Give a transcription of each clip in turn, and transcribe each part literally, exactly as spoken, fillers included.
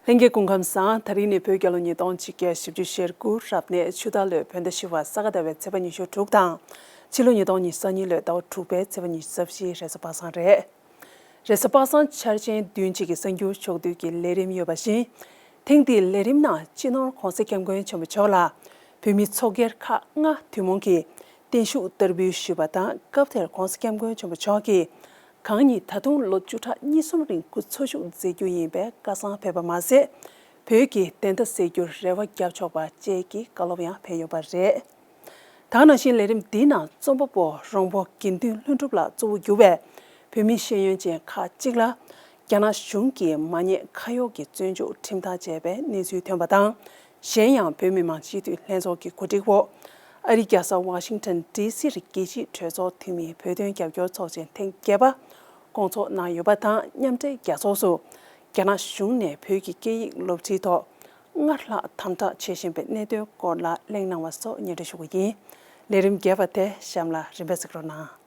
ལྷན་རྒྱས་སྐུ་ཁམས་བཟང་། དེ་རིང་ནི་བོད་རྒྱལ་ལོ་ཉིས་སྟོང་ཆིག་བརྒྱ་བཞི་བཅུ་ཞེ་དགུ་རབ་གནས་ཆུ་སྟག་ལོའི་བོད་ཟླ་བཞི་པ་ས་ག་ཟླ་བའི་ཚེས་པ་ཉི་ཤུ་དྲུག་དང་། ཕྱི་ལོ་ཉིས་སྟོང་ཉི་ཤུ་རྩ་གཉིས་ལོའི་ཟླ་བ་དྲུག་པའི་ཚེས་པ་ཉི་ཤུ་རྩ་བཞི་རེས་གཟའ་པ་སངས་རེད། རེས་གཟའ་པ་སངས་འཆར་ཅན་བདུན་གཅིག་གི་གསར་འགྱུར་ཕྱོགས་བསྡུས་ཀྱི་ལས་རིམ་ཡོད་པ་བཞིན། ཐེངས་འདིའི་ལས་རིམ་ནང་སྤྱི་ནོར་༧གོང་ས་༧སྐྱབས་མགོན་ཆེན་པོ་མཆོག་ལ་བོད་མིའི་ཚོགས་སྒེར་ཁག་ལྔ་ཐུན་མོང་གིས་བརྟན་བཞུགས་བསྟར་འབུལ་ཞུས་པ་དང་། སྐབས་དེར་༧གོང་ས་༧སྐྱབས་མགོན་ཆེན་པོ་མཆོག་གིས། གང་ཉིད་ད་དུང་ལོ་བཅུ་ཕྲག་གཉིས་གསུམ་རིང་སྐུ་འཚོ་བཞུགས་མཛད་རྒྱུ་ཡིན་པའི་བཀའ་གསང་ཕེབས་པ་མ་ཟད། བོད་ཀྱི་བདེན་མཐའ་གསལ་རྒྱུར་རེ་བ་བརྒྱབ་ཆོག་པ་བཅས་ཀྱི་བཀའ་སློབ་ཡང་ཕེབས་ཡོད་པ་རེད། ད་ག་ནང་བཞིན་ལས་རིམ་འདིའི་ནང་རྩོམ་པ་པོ་རོང་པོ་དགེ་འདུན་ལྷུན་གྲུབ་ལགས་གཙོ་བོ་གྱུར་བའི་བོད་མི་ཤེས་ཡོན་ཅན་ཁག་ཅིག་ལ་རྒྱ་ནག་གཞུང་གིས་མ་ཉེས་ཁ་གཡོགས་ཀྱི་བཙོན་འཇུག་ཁྲིམས་ཐག་བཅད་པའི་གནས་ཚུལ་ཐོན་པ་དང་། གཞན་ཡང་བོད་མི་མང་སྤྱི་འཐུས་ལྷན་ཚོགས་ཀྱི་གོ་སྒྲིག་འོག་ཨ་རིའི་རྒྱལ་ས་ཝ་ཤིང་ཊོན་ཌི་སི་རུ་རྒྱལ་སྤྱིའི་གྲོས་ཚོགས་འཐུས་མིའི་བོད་དོན་རྒྱབ་སྐྱོར་ཚོགས་ཆེན་ཐེངས་བརྒྱད་པ་སྐོང་ཚོགས་གནང་ཡོད་པ་དང་། མཉམ་འབྲེལ་རྒྱལ་ཚོགས་སུ་རྒྱ་ནག་གཞུང་ནས་བོད་ཀྱི་སྐད་ཡིག་སློབ་ཁྲིད་ཐོག་སྔར་ལྷག་དམ་དྲག་བྱེད་བཞིན་པའི་གནད་དོན་སྐོར་ལ་གླེང་གནང་བ་སོགས་སྙན་སྒྲོན་ཞུ་གི་ཡིན། ལས་རིམ་བརྒྱད་པ་དེ་གཤམ་ལ་རིམ་པས་གཟིགས་རོགས་གནང་།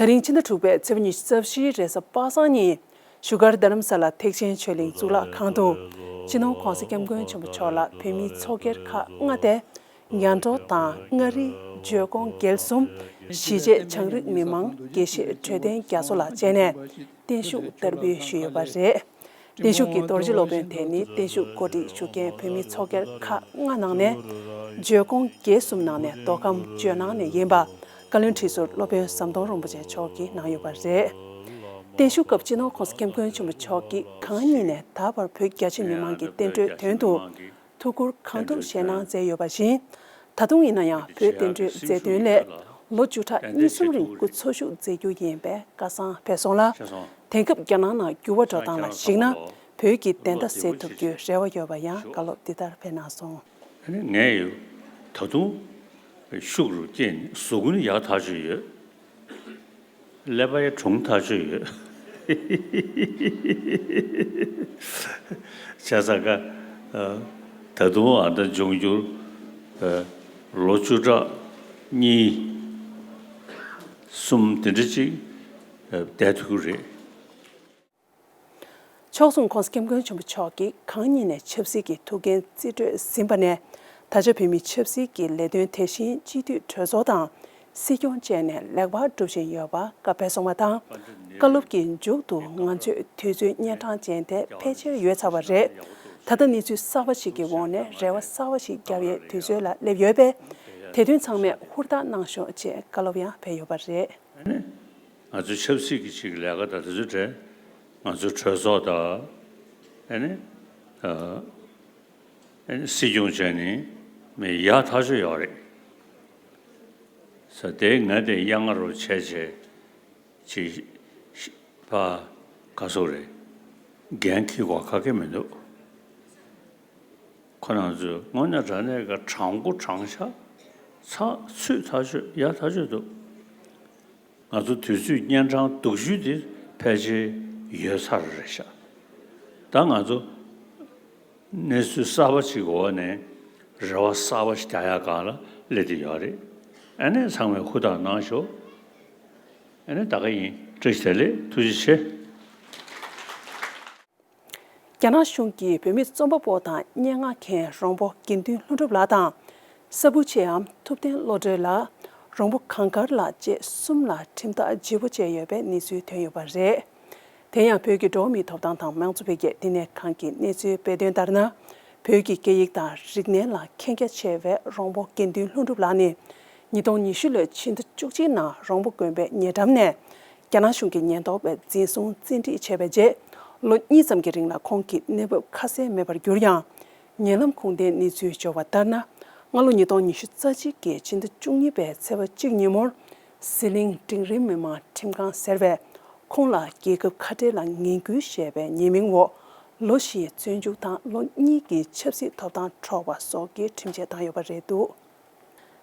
ད་རིང་ཕྱི་ཟླ་དྲུག་པའི་ཚེས་པ་ཉི་ཤུ་རྩ་བཞི་རེས་གཟའ་པ་སངས་ཉིན། བཞུགས་སྒར་རྡ་རམ་ས་ལ་ཐེག་ཆེན་ཆོས་གླིང་གཙུག་ལག་ཁང་དུ། སྤྱི་ནོར་༧གོང་ས་༧སྐྱབས་མགོན་ཆེན་པོ་མཆོག་ལ་བོད་མིའི་ཚོགས་སྒེར་ཁག་ལྔ་སྟེ། ཉ་གྲོ་དང་མངའ་རིས། བརྗོད་ཁོང་རྒྱལ་གསུམ། གཞིས་བྱེས་བྱང་རིགས་མི་མང་། དགེ་བཤེས་འཕྲོད་བསྟེན་རྒྱ་མཚོ་ལ་བཅས་ནས་བརྟན་བཞུགས་བསྟར་འབུལ་ཞུས་ཡོད་པ་རེད། བརྟན་བཞུགས་ཀྱི་རྡོ་རྗེ་སློབ་དཔོན་དེ་ནི་བརྟན་བཞུགས་གོ་སྒྲིག་ཞུ་མཁན་བོད་མིའི་ཚོགས་སྒེར་ཁག་ལྔ་ནང་ནས། བརྗོད་ཁོང་བརྒྱད་གསུམ་ནང་ནས་མདོ་ཁམས་ཇོ་ནང་ནས་ཡིན་པ། བཀའ་བློན་ཁྲི་ཟུར་སློབ་དཔོན་ཟམ་གདོང་རིན་པོ་ཆེ་མཆོག་གིས་གནང་ཡོད་པ་རེད། བརྟན་བཞུགས་སྐབས་སྤྱི་ནོར་༧གོང་ས་༧སྐྱབས་མགོན་ཆེན་པོ་མཆོག་གིས་གང་ཉིད་ནས་ད་བར་བོད་རྒྱ་ཆེ་མི་མང་གི་བསྟན་འགྲོའི་དོན་དུ་ཐུགས་ཁུར་གང་ཐུབ་བཞེས་གནང་མཛད་ཡོད་པ་བཞིན། ད་དུང་ཡིན་ན་ཡང་བོད་བསྟན་འགྲོའི་མཛད་དོན་ལས་ལོ་བཅུ་ཕྲག་གཉིས་གསུམ་རིང་སྐུ་འཚོ་བཞུགས་མཛད་རྒྱུ་ཡིན་པའི་བཀའ་གསང་ཕེབས་སོང་ལ། དེང་སྐབས་རྒྱ་ནག་ནང་འགྱུར་བ་འགྲོ་སྟངས་ལ་གཞིགས་ན་བོད་ཀྱི་བདེན་མཐའ་གསལ་ཐུབ་རྒྱུའི་རེ་བ་ཡོད་པ་ཡང་བཀའ་སློབ་འདི་ལྟར་ཕེབས་གནང་སོང་། ངས་ད་དུང་ཤུགས་རུ་སྐྱེས་ནས་གཟུགས་པོ་ནི་ཡག་ཐག་ཆོད་ཡོད། ཀླད་པ་ཡང་གྲུང་ཐག་ཆོད་ཡོད། བྱས་ཙང་ཀ་ད་དུང་ཨ་ད་འབྱུང་འགྱུར་ལོ་བཅུ་ཕྲག་གཉིས་གསུམ་དེ་འདྲ་ཅིག་བསྡད་ཐུབ་ཀྱི་རེད། མཆོག་ཟུང་༧གོང་ས་༧སྐྱབས་མགོན་ཆེན་པོ་མཆོག་གིས་གང་ཉིད་ནས་ཆབ་སྲིད་ཀྱི་ཐུགས་འགན་རྩིས་སྤྲོད་ཟིན་པ་ནས། ད་ཆ་བོད་མིའི་ཆབ་སྲིད་ཀྱི་ལས་དོན་དེ་བཞིན་སྤྱི་འཐུས་གྲོས་ཚོགས་དང་སྲིད་སྐྱོང་བཅས་ནས་ལེགས་པར་སྒྲུབ་བཞིན་ཡོད་པ་བཀའ་ཕེབས་སོང་བ་དང་། བཀའ་སློབ་ཀྱི་མཇུག་ཏུ་ང་ཚོས་དུས་ཚོད་གཉན་འཕྲང་ཅན་དེ་ཕལ་ཆེར་ཡོལ་ཚར་བ་རེད། ད་ལྟ་གནས་ཚུལ་གསར་པ་ཞིག་གི་འོག་ནས་རེ་བ་གསར་པ་ཞིག་བརྒྱབ་ཡའི་དུས་ཚོད་ལ་སླེབས་ཡོད་པས། དེ་དོན་ཚང་མས་ཧུར་ཐག་གནང་ཤོག་ཅེས་བཀའ་སློབ་ཡང་ཕེབས་ཡོད་པ་རེད། ང་ཚོའི་ཆབ་སྲིད་ཀྱི་ཅིག་ལས་ཀ་དང་དེ་ཚོའི་གྲས་ང་ཚོའི་གྲོས་ཚོགས་དང་ཨ་ནི་ཨ་ནི་སྲིད་སྐྱོང་བྱས་ནས་མི་ཡག་ཐག་ཆོད་ཡོད་རེད་ཟེར། དེ་ང་དེ་གཡང་ང་རུ་བྱས་བྱས་ཅིག་ཕ་ག་སོགས་རེད། འགན་འཁྱེར་དགོས་ཁག་གི་མི་འདུག་ཁོ་རང་ཚོས་དངོས་གནས་དྲང་གནས་ཀྱི་དྲང་པོ་དྲང་བཞག་ཚགས་ཚུད་ཐག་ཆོད་ཡག་ཐག་ཆོད་འདུག་ང་ཚོ་དུས་ཚོད་གཉན་འཕྲང་སྡུག་ཤོས་དེ་ཕལ་ཆེར་ཡོལ་ཚར་རེད་ཤག་ད་ང་ཚོ་གནས་ཚུལ་གསར་པ་ཞིག་འོག་ནས་རེ་བ་གསར་པ་ཞིག་རྒྱག་ཡག་སྒང་ལ་སླེབས་བསྡད་ཡོད་རེད། ཨ་ནི་ཚང་མས་ཧུར་ཐག་གནང་ཤོག་ཨ་ནི་ད་ག་ཡིན། བཀྲ་ཤིས་བདེ་ལེགས། ཐུགས་རྗེ་ཆེ། རྒྱ་ནག་གཞུང་གིས་བོད་མི་རྩོམ་པ་པོ་དང་སྙན་ངག་མཁན་རོང་པོ་དགེ་འདུན་ལྷུན་གྲུབ་ལགས་དང་། ས་བུ་ཆེའམ་ཐུབ་བསྟན་བློ་གྲོས་ལགས། རོང་པོ་གངས་དཀར་ལགས་བཅས་གསུམ་ལ་ཁྲིམས་ཐག་ལྗིད་པོ་བཅད་ཡོད་པའི་གནས་ཚུལ་ཐོན་ཡོད་པ་རེད། དེ་ཡང་བོད་ཀྱི་འགྲོ་བ་མིའི་ཐོབ་ཐང་དང་མང་གཙོ་འཕེལ་རྒྱས་བསྟི་གནས་ཁང་གི་གནས་ཚུལ་སྤེལ་དོན་ལྟར་ན། བོད་ཀྱི་སྐད་ཡིག་དང་རིག་གནས་ལ་མཁྱེན་རྒྱ་ཆེ་བའི་རོང་པོ་དགེ་འདུན་ལྷུན་གྲུབ་ལགས་ནི། ཉིས་སྟོང་ཉི་ཤུ་ལོའི་ཕྱི་ཟླ་བཅུ་གཅིག་ནང་རོང་པོ་དགོན་པའི་ཉེ་འགྲམ་ནས། རྒྱ་ནག་གཞུང་གི་ཉེན་རྟོག་པས་འཛིན་བཟུང་བཙན་ཁྲིད་བྱས་པའི་རྗེས། ལོ་གཉིས་ཙམ་གྱི་རིང་ལ་ཁོང་གི་གནས་བབ་ཁ་གསལ་མེད་པར་གྱུར་ཡང་། ཉེ་ལམ་ཁུངས་ལྡན་གནས་ཚུལ་འབྱོར་བ་ལྟར་ན། སྔ་ལོ་ཉིས་སྟོང་ཉི་ཤུ་རྩ་གཅིག་གི་ཕྱི་ཟླ་བཅུ་གཉིས་པའི་ཚེས་པ་གཅིག་ཉིན་མོར། ཟི་ལིང་འབྲིང་རིམ་མི་དམངས་ཁྲིམས་ཁང་ཟེར་བས། ཁོང་ལ་རྒྱལ་ཁབ་ཁ་བྲལ་ལ་ངན་སྐུལ་ཞེས་པའི་ཉེས་མིང་འོག་ལོ་བཞིའི་བཙོན་འཇུག་དང་ལོ་གཉིས་ཀྱི་ཆབ་སྲིད་ཐོབ་ཐང་འཕྲོག་པ་སོགས་ཀྱི་ཁྲིམས་ཆད་བཏང་ཡོད་པ་རེད་འདུག་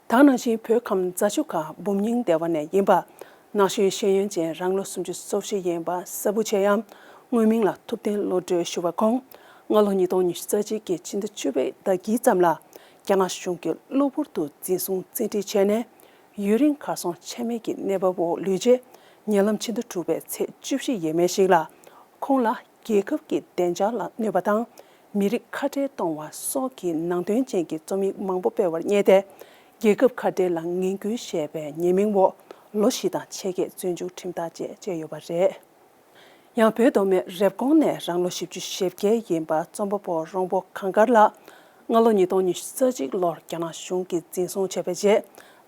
ད་ག་ནང་བཞིན་བོད་ཁམས་རྫ་ཆུ་ཁ་འབུམ་རྙིང་སྡེ་བ་ནས་ཡིན་པ། ན་གཞོན་ཤེས་ཡོན་ཅན་རང་ལོ་སུམ་ཅུ་སོ་བཞི་ཡན་པ་ས་བུ་ཆེ་ཡམ་དངོས་མིང་ལ་ཐུབ་བསྟན་བློ་གྲོས་ཞུ་བ་ཁོང་སྔ་ལོ་ཉིས་སྟོང་ཉི་ཤུ་རྩ་གཅིག་གི་ཕྱི་ཟླ་བཅུ་པའི་ཟླ་དཀྱིལ་ཙམ་ལ་རྒྱ་ནག་གཞུང་གིས་གློ་བུར་དུ་འཛིན་བཟུང་བཙན་ཁྲིད་བྱས་ནས་ཡུན་རིང་གར་སོང་ཆ་མེད་ཀྱི་གནས་བབ་འོག་ལུས་རྗེས་ཉེ་ལམ་ཕྱི་ཟླ་དྲུག་པའི་ཚེས་བཅུ་བཞི་ཡས་མས་ཤིག་ལ་ཁོང་ལ་རྒྱལ་ཁབ་ཀྱི་བདེ་འཇགས་ལ་གནོད་པ་དང་། མི་རིགས་ཁ་བྲལ་གཏོང་བ་སོགས་ཀྱི་ནང་དོན་ཅན་གྱི་རྩོམ་ཡིག་མང་པོ་སྤེལ་བར་བསྙད་དེ། རྒྱལ་ཁབ་ཁ་བྲལ་ལ་ངན་སྐུལ་ཞེས་པའི་ཉེས་མིང་འོག་ལོ་བཞི་དང་ཕྱེད་ཀའི་བཙོན་འཇུག་ཁྲིམས་ཐག་བཅད་བཅད་ཡོད་པ་རེད། ཡང་བོད་མདོ་སྨད་རེབ་གོང་ནས་རང་ལོ་བཞི་བཅུ་ཞེ་བརྒྱད་ཡིན་པ་རྩོམ་པ་པོ་རོང་པོ་གངས་དཀར་ལགས་སྔ་ལོ་ཉིས་སྟོང་ཉི་ཤུ་རྩ་གཅིག་ལོར་རྒྱ་ནག་གཞུང་གིས་འཛིན་བཟུང་བྱས་པའི་རྗེས་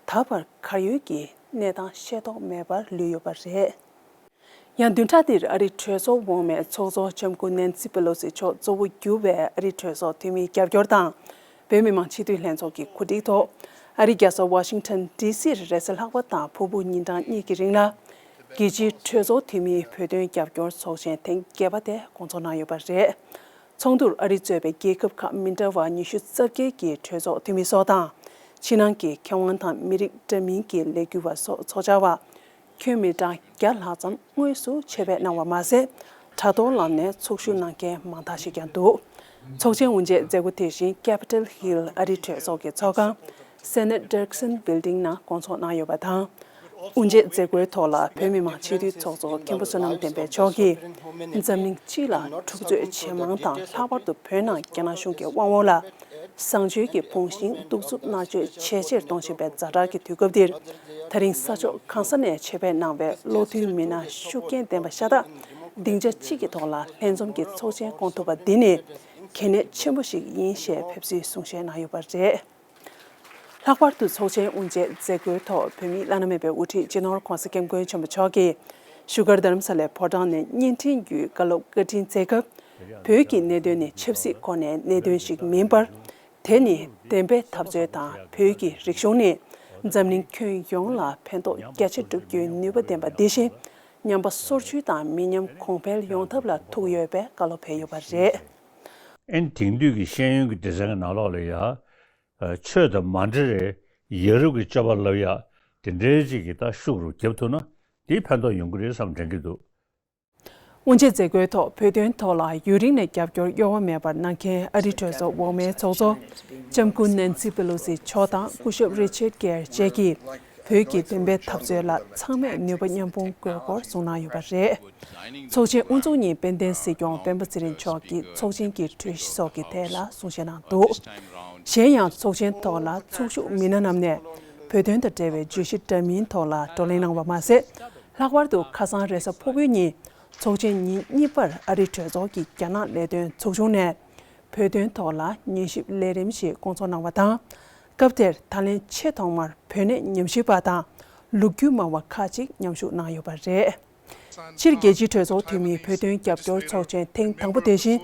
ད་བར་གར་ཡོད་ཀྱི་གནས་སྟངས་ཤེས་རྟོགས་མེད་པར་ལུས་ཡོད་པ་རེད། ཡང་བདུན་ཕྲག་འདིར་ཨ་རིའི་གྲོས་ཚོགས་འོག་མའི་ཚོགས་གཙོ་ལྕམ་སྐུ་ནན་སི་པེ་ལོ་སི་མཆོག་གཙོ་བོ་གྱུར་བའི་ཨ་རིའི་གྲོས་ཚོགས་འཐུས་མིའི་རྒྱབ་སྐྱོར་དང་། བོད་མི་མང་སྤྱི་འཐུས་ལྷན་ཚོགས་ཀྱི་གོ་སྒྲིག་ཐོག་ཨ་རིའི་རྒྱལ་ས་ཝ་ཤིང་ཊོན་ཌི་སིར་རེས་གཟའ་ལྷག་པ་དང་ཕུར་བུ་ཉིན་གྲངས་གཉིས་ཀྱི་རིང་ལ། རྒྱལ་སྤྱིའི་གྲོས་ཚོགས་འཐུས་མིའི་བོད་དོན་རྒྱབ་སྐྱོར་ཚོགས་ཆེན་ཐེངས་བརྒྱད་པ་དེ་སྐོང་ཚོགས་གནང་ཡོད་པ་རེད། ཚོགས་འདུར་ཨ་རི་གཙོས་པའི་རྒྱལ་ཁབ་ཁག་མི་འདྲ་བ་ཉི་ཤུ་རྩ་བརྒྱད་ཀྱི་གྲོས་ཚོགས་འཐུས་མི་སོགས་དང་། ཕྱི་ནང་གི་མཁས་དབང་དང་མི་རིགས་འདྲ་མིན་གྱི་ལས་འགུལ་བ་སོགས་ཚོགས་བཅར་བ། ཁྱོན་མི་གྲངས་བརྒྱ་ལྷག་ཙམ་དངོས་སུ་ཆེད་ཕེབས་གནང་བ་མ་ཟད། དྲ་ཐོག་ལམ་ནས་ཚོགས་ཞུགས་གནང་མཁན་མང་དག་ཞིག་ཀྱང་འདུག་ཚོགས་ཆེན་དབུ་འབྱེད་མཛད་སྒོ་དེ་བཞིན་Capitol Hill་ཨ་རིའི་གྲོས་ཚོགས་ཀྱི་ཚོགས་ཁང་Senate Dirksen Building་ནང་སྐོང་ཚོགས་གནང་ཡོད་པ་དང་། དབུ་འབྱེད་མཛད་སྒོའི་ཐོག་ལ་བོད་མི་མང་སྤྱི་འཐུས་ཚོགས་གཙོ་མཁན་པོ་བསོད་ནམས་བསྟན་འཕེལ་མཆོག་གིས། འཛམ་གླིང་སྤྱི་ལ་འཁྲུག་རྩོད་ཇེ་མང་དང་ལྷག་པར་དུ་བོད་ནང་རྒྱ་ནག་གཞུང་གི་དབང་འོག་ལ། བཟང་སྤྱོད་ཀྱི་དཔུང་ཤིང་གདུག་རྩུབ་མནར་གཅོད་ཇེ་ཆེར་གཏོང་བཞིན་པའི་ཛ་དྲག་གི་དུས་སྐབས་འདིར། ད་རིང་ས་ཕྱོགས་གང་ས་ནས་ཆེད་ཕེབས་གནང་བའི་བློ་མཐུན་མི་སྣ་ཤུགས་རྐྱེན་ལྡན་པ་ཤ་སྟག་སྡིངས་ཆ་གཅིག་གི་ཐོག་ལ་ལྷན་འཛོམས་ཀྱི་ཚོགས་ཆེན་སྐོང་ཐུབ་པ་འདི་ནི་གལ་གནད་ཆེན་པོ་ཞིག་ཡིན་ཞེས་ཕེབས་བསུའི་གསུང་བཤད་གནང་ཡོད་པ་རེད། ལྷག་པར་དུ་ཚོགས་ཆེན་དབུ་འབྱེད་མཛད་སྒོའི་ཐོག་བོད་མིའི་བླ་ན་མེད་པའི་དབུ་ཁྲིད་སྤྱི་ནོར་༸གོང་ས་༸སྐྱབས་མགོན་ཆེན་པོ་མཆོག་གིས་བཞུགས་སྒར་རྡ་རམ་ས་ལའི་ཕོ་བྲང་ནས་བརྙན་འཕྲིན་བརྒྱུད་བཀའ་སློབ་བཀའ་དྲིན་སྩལ་སྐབས། བོད་ཀྱི་གནད་དོན་ནི་ཆབ་སྲིད་ཁོ་ནའི་གནད་དོན་ཞིག་མིན་པར། དེ་ནི་བདེན་པའི་འཐབ་རྩོད་དང་བོད་ཀྱི་རིག་གཞུང་ནི་འཛམ་གླིང་ཁྱོན་ཡོངས་ལ་ཕན་ཐོགས་རྒྱ་ཆེ་སྒྲུབ་རྒྱུའི་ནུས་པ་ལྡན་པ་འདི་བཞིན་ཉམས་པ་སོར་ཆུད་དང་མི་ཉམས་གོང་འཕེལ་ཡོང་ཐབས་ལ་ཐུག་ཡོད་པའི་བཀའ་སློབ་ཕེབས་ཡོད་པ་རེད། ཨེན་དེང་དུས་ཀྱི་ཤེས་ཡོན་གྱི་སྡེ་ཚན་གྱི་ནང་ལོགས་ལ་ཡ། ཆོས་དང་མ་འབྲེལ་བའི་ཡ་རབས་ཀྱི་སྤྱོད་པ་ལབ་ཡ་དེ་འདྲའི་ཅིག་གི་ད་ཤུགས་རུ་རྒྱབ་ཐུབ་ན་དེ་ཕན་ཐོགས་ཡོང་གི་རེད་བསམ་དྲན་གྱི་འདུག་དབུ་འབྱེད་མཛད་སྒོའི་ཐོག་བོད་དོན་ཐོག་ལ་ཡུན་རིང་ནས་རྒྱབ་སྐྱོར་གཡོ་བ་མེད་པར་གནང་མཁན་ཨ་རིའི་གྲོས་ཚོགས་འོག་མའི་ཚོགས་གཙོ་ལྕམ་སྐུ་ནན་སི་པེ་ལོ་སི་མཆོག་དང་སྐུ་ཞབས་རི་ཆར་གྷེར་བཅས་ཀྱིས་བོད་ཀྱི་བདེན་པའི་འཐབ་རྩོད་ལ་ཚང་མས་ནུས་པ་མཉམ་སྤུངས་དགོས་སྐོར་གསུངས་གནང་ཡོད་པ་རེད། ཚོགས་ཆེན་དབུ་འཛུགས་ཉིན་དཔལ་ལྡན་སྲིད་སྐྱོང་སྤེན་པ་ཚེ་རིང་མཆོག་གིས་ཚོགས་ཆེན་གྱི་གྲོས་གཞི་སོགས་ཀྱི་ཐད་ལ་གསུང་བཤད་གནང་འདུག་གཞན་ཡང་ཚོགས་ཆེན་ཐོག་ལ་ཚོགས་ཞུགས་མི་སྣ་རྣམས་ནས་བོད་དོན་དང་འབྲེལ་བའི་བརྗོད་གཞི་འདྲ་མིན་ཐོག་ལ་བགྲོ་གླེང་གནང་བ་མ་ཟད། ལྷག་པར་དུ་ཁ་སང་རེས་གཟའ་ཕུར་བུའི་ཉིན་ཚོགས་ཆེན་ཉིན་གཉིས་པར་ཨ་རིའི་གྲོས་ཚོགས་ཀྱི་རྒྱ་ནག་ལས་དོན་ཚོགས་ཆུང་ནས་བོད་དོན་ཐོག་ལ་ཉན་ཞིབ་ལས་རིམ་ཞིག་སྐོང་ཚོགས་གནང་བ་དང་། སྐབས་དེར་ད་ལན་ཆེས་ཐོག་མར་བོད་གནས་ཉམས་ཞིབ་པ་དང་ལོ་རྒྱུས་སྨྲ་བ་ཁག་ཅིག་མཉམ་ཞུགས་གནང་ཡོད་པ་རེད། སྤྱིར་རྒྱལ་སྤྱིའི་གྲོས་ཚོགས་འཐུས་མིའི་བོད་དོན་རྒྱབ་སྐྱོར་ཚོགས་ཆེན་ཐེངས་དང་པོ་དེ་བཞིན་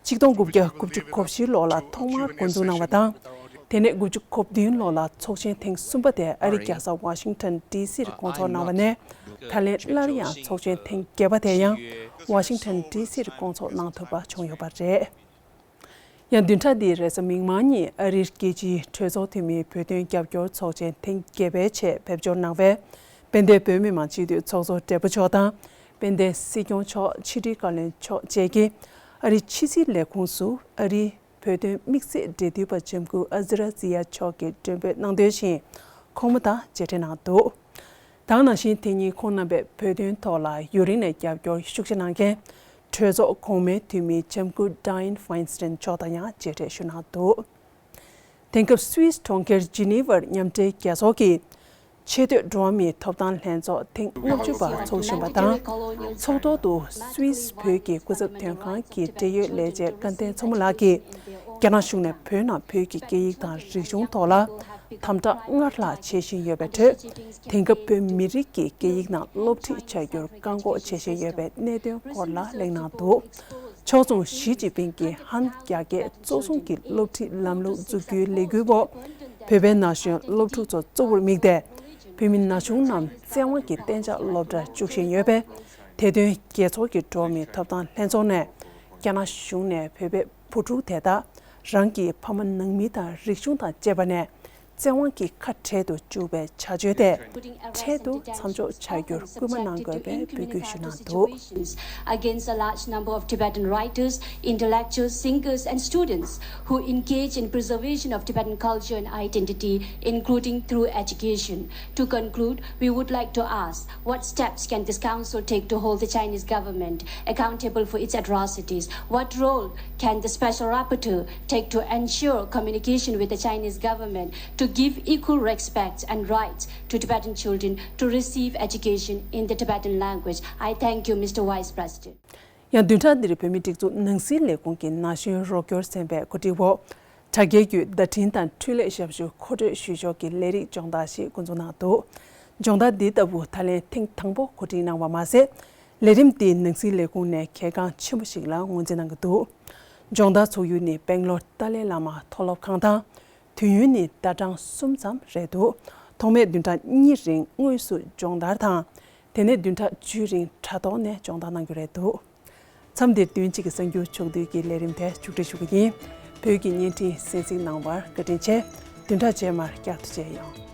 ཆིག་སྟོང་དགུ་བརྒྱ་དགུ་བཅུ་གོ་བཞི་ལོ་ལ་ཐོག་མར་འགོ་འཛུགས་གནང་བ་དང་། དེ་ནས་དགུ་བཅུ་གོ་བདུན་ལོ་ལ་ཚོགས་ཆེན་ཐེངས་གསུམ་པ་དེ་ཨ་རི་རྒྱལ་ས་ཝ་ཤིང་ཊོན་ཌི་སིར་སྐོང་ཚོགས་གནང་བ་ནས་ད་ལན་སླར་ཡང་ཚོགས་ཆེན་ཐེངས་བརྒྱད་པ་དེ་ཡང་ཝ་ཤིང་ཊོན་ཌི་སིར་སྐོང་ཚོགས་གནང་ཐུབ་པ་བྱུང་ཡོད་པ་རེད། ཡང་བདུན་ཕྲག་འདིའི་རེས་གཟའ་མིག་དམར་ཉིན་ཨ་རིའི་རྒྱལ་སྤྱིའི་གྲོས་ཚོགས་འཐུས་མིའི་བོད་དོན་རྒྱབ་སྐྱོར་ཚོགས་ཆེན་ཐེངས་བརྒྱད་པའི་ཆེད་ཕེབས་འབྱོར་གནང་བའི་དཔལ་ལྡན་བོད་མི་མང་སྤྱི་འཐུས་ཚོགས་གཙོ་སྦྲེལ་པོ་མཆོག་དང་། དཔལ་ལྡན་སྲིད་སྐྱོང་མཆོག་ཕྱི་དྲིལ་བཀའ་བློན་མཆོག་བཅས་ཀྱིས་ཨ་རིའི་ཕྱི་སྲིད་ལས་ཁུངས་སུ་ཨ་རིའི་བོད་དོན་དམིགས་བསལ་འབྲེལ་མཐུད་པ་ལྕམ་སྐུ་ཨ་ཛི་ར་ཛི་ཡ་མཆོག་གི་མགྲོན་འབོད་གནང་དོན་བཞིན་ཁོང་མོ་དང་མཇལ་འཕྲད་གནང་འདུག་དེ་ནང་བཞིན་དེ་ཉིན་ཁོང་རྣམ་པས་བོད་དོན་ཐོག་ལ་ཡུན་རིང་ནས་རྒྱབ་སྐྱོར་ཤུགས་ཆེ་གནང་མཁན་གྲོས་ཚོགས་གོང་མའི་འཐུས་མི་ལྕམ་སྐུ་Dianne Feinstein་མཆོག་དང་ཡང་མཇལ་འཕྲད་ཞུས་གནང་འདུག་དེང་སྐབས་སུད་སི་གྲོང་ཁྱེར་ཇི་ནི་ཝར་མཉམ་འབྲེལ་རྒྱལ་ཚོགས་ཀྱི་ཆེས་མཐོའི་འགྲོ་བ་མིའི་ཐོབ་ཐང་ལྷན་ཚོགས་ཐེངས་ལྔ་བཅུ་པ་འཚོགས་བཞིན་པ་དང་། ཚོགས་ཐོག་ཏུ་སུད་སི་བོད་ཀྱི་སྐུ་ཚབ་དོན་ཁང་གི་འབྲེལ་ཡོད་ལས་བྱེད་སྐལ་ལྡན་མཚོ་མོ་ལགས་ཀྱིས་རྒྱ་ནག་གཞུང་ནས་བོད་ནང་བོད་ཀྱི་སྐད་ཡིག་དང་རིག་གཞུང་ཐོག་ལ་དམ་དྲག་སྔར་ལྷག་བྱེད་བཞིན་ཡོད་པའི་ཁྲོད། དེང་སྐབས་བོད་མི་རིགས་ཀྱི་སྐད་ཡིག་ནང་སློབ་ཁྲིད་བྱ་རྒྱུར་བཀག་འགོག་བྱེད་བཞིན་ཡོད་པའི་གནད་དོན་སྐོར་ལ་གླེང་གནང་འདུག་ཕྱོགས་མཚུངས་ཞི་ཅིན་ཕིང་གིས་ཧན་རྒྱ་སྐད་གཙོ་བཟུང་གི་སློབ་ཁྲིད་ལམ་ལུགས་འཛུགས་རྒྱུའི་ལས་འགུལ་འོག་བོད་པའི་ན་གཞོན་སློབ་ཕྲུག་ཚོ་གཙོ་བོར་དམིགས་ཏེ། བོད་མི་ན་ཆུང་རྣམས་བཙན་དབང་གིས་གཏན་འཇགས་སློབ་གྲྭར་བཅུག་བཞིན་ཡོད་པས། དེ་དོན་རྒྱལ་ཚོགས་ཀྱི་འགྲོ་བ་མིའི་ཐོབ་ཐང་ལྷན་ཚོགས་ནས་རྒྱ་ནག་གཞུང་ནས་བོད་པའི་བུ་ཕྲུག་དེ་དག་རང་གི་ཕ་མ་ནང་མི་དང་རིག་གཞུང་དང་བཅས་པ་ནས་ བཙན་དབང་གིས་ཁ་བྲལ་དུ་བཅུག་པའི་བྱ་སྤྱོད་དེ་འཕྲལ་དུ་མཚམས་འཇོག་བྱ་རྒྱུར་སྐུལ་མ་གནང་དགོས་པའི་འབོད་སྐུལ་ཞུས་གནང་འདུག། Against a large number of Tibetan writers, intellectuals, singers, and students who engage in preservation of Tibetan culture and identity, including through education. To conclude, we would like to ask, what steps can this council take to hold the Chinese government accountable for its atrocities? What role can the special rapporteur take to ensure communication with the Chinese government to give equal respects and rights to Tibetan children to receive education in the Tibetan language? I thank you, Mister Vice President. ཡང་བདུན་ཕྲག་འདིར་བོད་མིའི་སྒྲིག་འཛུགས་ནང་སྲིད་ལས་ཁུངས་ཀྱི་ན་གཞོན་རོགས་སྐྱོར་ཚན་པས་གོ་སྒྲིག་འོག་དྲ་རྒྱའི་བརྒྱུད་བརྡ་འཕྲིན་དང་འཕྲུལ་ལས་ཞབས་ཞུ་མཁོ་སྤྲོད་ཞུ་ཕྱོགས་ཀྱི་ལས་རིགས་སྦྱོང་བརྡར་ཞིག་འགོ་འཛུགས་གནང་འདུག། སྦྱོང་བརྡར་འདི་ལྟ་བུ་ད་ལན་ཐེངས་དང་པོ་གོ་སྒྲིག་གནང་བ་མ་ཟད། ལས་རིམ་འདི་ནང་སྲིད་ལས་ཁུངས་ནས་གལ་འགངས་ཆེན་པོ་ཞིག་ལ་ངོས་འཛིན་གནང་གི་འདུག། སྦྱོང་བརྡར་ཚུགས་ཡུལ་ནི་སྦེང་ལོར་ཏཱ་ལའི་བླ་མ་མཐོ་སློབ་ཁང་དང་། དུས་ཡུན་ནི་ཟླ་གྲངས་གསུམ་ཙམ་རེད་འདུག། ཐོག་མའི་བདུན་ཕྲག་གཉིས་རིང་དངོས་སུ་སྦྱོང་བརྡར་དང་། དེ་ནས་བདུན་ཕྲག་བཅུ་རིང་དྲ་ཐོག་ནས་སྦྱོང་བརྡར་གནང་རྒྱུ་རེད་འདུག། མཚམས་འདིར་བདུན་གཅིག་གི་གསར་འགྱུར་ཕྱོགས་བསྡུས་ཀྱི་ལས་རིམ་དེ་མཇུག་སྒྲིལ་ཞུ་གི་ཡིན། བོད་ཀྱི་བརྙན་འཕྲིན་གསན་གཟིགས་གནང་བར་བཀའ་དྲིན་ཆེ། བདུན་ཕྲག་རྗེས་མར་བསྐྱར་དུ་མཇལ་ཡོང་།